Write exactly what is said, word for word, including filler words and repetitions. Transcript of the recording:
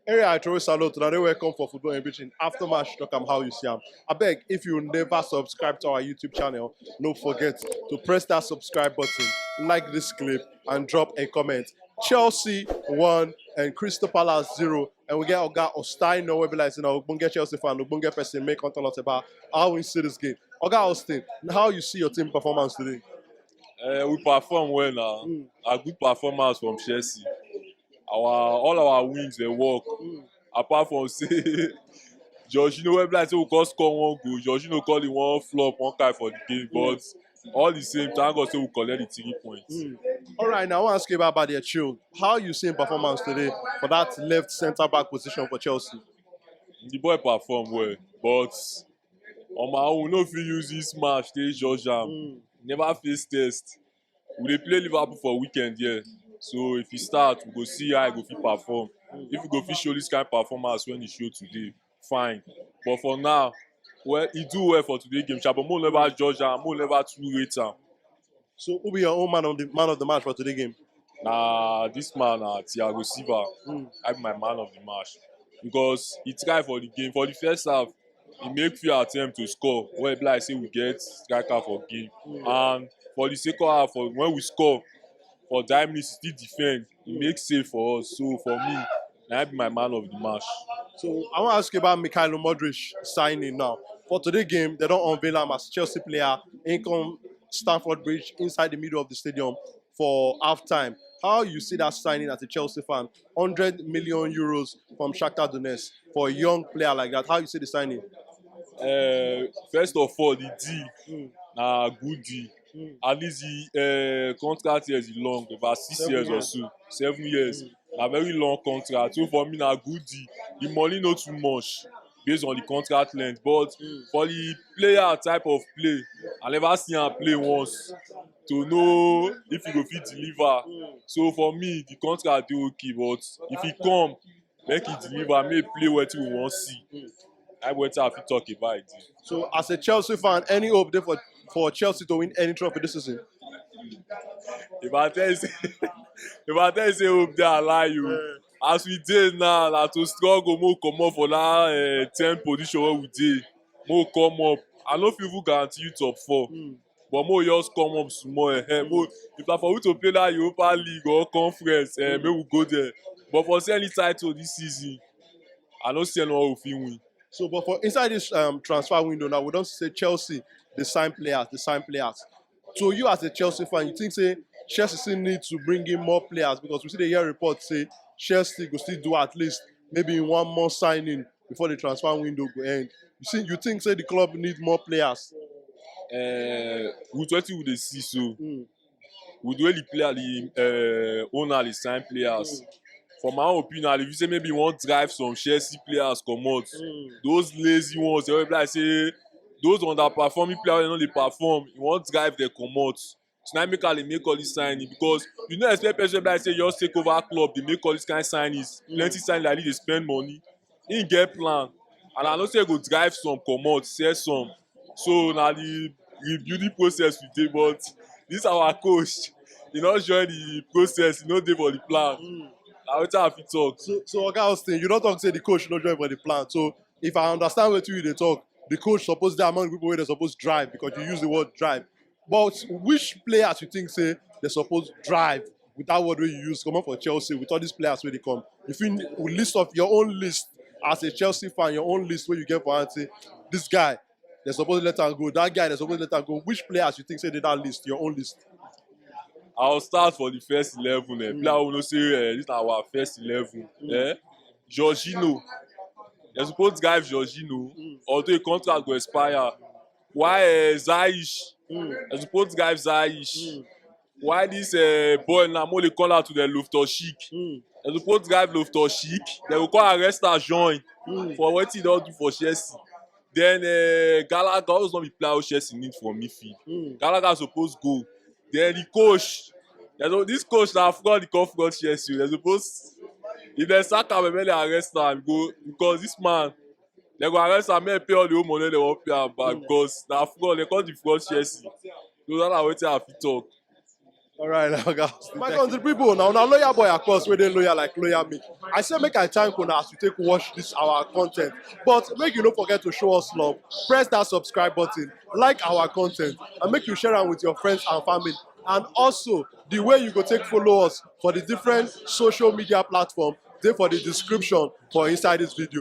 Area I throw salute, now they welcome for Football in Britain. After match, talk am how you see am. I beg, if you never subscribe to our YouTube channel, no forget to press that subscribe button, like this clip, and drop a comment. Chelsea one and Crystal Palace zero. And we get Oga Ostaino, we be like, you know, Ogbonge Chelsea fan, Ogbonge person, make on tell us about how we see this game. Oga Austin, how you see your team performance today? Uh, we perform well now. Mm. A good performance from Chelsea. Our all our wings they work. Mm. Apart from say, George, you know, we be like say we go score one goal. George, you know, call it one flop, one guy for the game. But all the same, thank God say we collect the three points. Mm. All right, now I want to ask you about Badia Chil. How you see him performance today for that left center back position for Chelsea? The boy perform well, but on my own, no fit use this match take judge am. Mm. Never face test. We dey play Liverpool for weekend here, so if he start, we go see how he go fit perform. If he go fit show this kind performance when he show today, fine. But for now, well, he do well for today game, sha, but mo never judge am, mo never too rate am. So who be your own man of the man of the match for today game? Na this man, na Thiago Silva, Mm. I be my man of the match because he try for the game. For the first half, he make few attempt to score. When e be like say we get striker for game, and for the second half, for when we score, for that minute he still defend. He make save for us. So for me, na him be my man of the match. So I want to ask you about Mikhailo Modric signing now. For today game, they don't unveil him as Chelsea player. He come Stamford Bridge inside the middle of the stadium for halftime. How you see that signing as a Chelsea fan? Hundred million euros from Shakhtar Donetsk for a young player like that. How you see the signing? Uh, first of all, the deal Mm. na good deal. Mm. At least the uh, contract years is long, about six Seven years or years. So, seven years. Mm. Na very long contract. So for me, na good deal. The money no too much based on the contract length, but Mm. for the player type of play, I never see am play once to know if he go fit deliver. Mm. So for me, the contract dey okay, but if he come, make he deliver, make he play wetin we wan see. Mm. Na wetin I fit talk about it. So as a Chelsea fan, any hope there for, for Chelsea to win any trophy this season? If I tell you say, if I tell you say hope dey, I lie you. As we dey now, na to struggle, mo comot for that uh, ten position where we dey, mo come up. I no fit even guarantee you top four, Mm. but mo just come up small. Eh, mo, if na for we to play that Europa League or conference, eh, make we go there. But for see any title this season, I no see anyone we fit win. So, but for inside this um, transfer window now, we don't say Chelsea they sign players, they sign players. So you as a Chelsea fan, you think say Chelsea still need to bring in more players because we see the year report say Chelsea go still do at least maybe one more signing before the transfer window go end. You see, you think say the club need more players? Uh, with wetin we dey see so, Mm. with the way the player, the uh, owner dey sign players, for my own opinion, if you say maybe you wan drive some Chelsea players comot, Mm. those lazy ones, they be like say those underperforming players wey no dey perform, you wan drive them comot. So na make I dey make all this signing because you no expect person be like say just take over club dey make all this kind signings. Mm. Plenty signing like this dey spend money. He get plan, and I know say he go drive some comot, sell some. So na the rebuilding process we dey, but this our coach, he no join the process, he no dey for the plan. Mm. Na wetin I fit talk. So, so Oga Austin, you don't talk say the coach no join for the plan. So if I understand what you they talk, the coach supposed to among people where they supposed drive because you use the word drive. But which players you think say they supposed drive with that word where you use come up for Chelsea with all these players where they come? If you list off your own list as a Chelsea fan, your own list where you get for and say this guy, they supposed to let her go. That guy, they supposed to let her go. Which players you think say they that list, your own list? I'll start for the first eleven. Eh. Player we know say eh, this na our first eleven. Eh? Jorginho. They suppose drive Jorginho. Mm. Although the contract go expire. Why eh, Zaish? Mm. They suppose drive Zaish. Mm. Why this eh, boy now mo dey call out to the Loftus Cheek? Mm. They suppose drive Loftus Cheek. They go come arrest her join Mm. for wetin he don do for Chelsea. Then eh, Gallagher always don be player wey Chelsea need for midfield. Mm. Gallagher suppose go. Then the coach, you know, this coach na fraud, he come fraud Chelsea. They suppose if they sack am, make they arrest am go because this man, they go arrest am, make pay all the whole money they wan pay am back Mm. because na fraud, they come defraud Chelsea. So that na wetin I fit talk. All right, now, guys. My country people, now, now, loyal boy, of course, where they loyal like loyal me. I say make I thank una as you take watch this our content. But make you don't forget to show us love. Press that subscribe button, like our content, and make you share am with your friends and family. And also, the way you go take follow us for the different social media platform, they for the description for inside this video.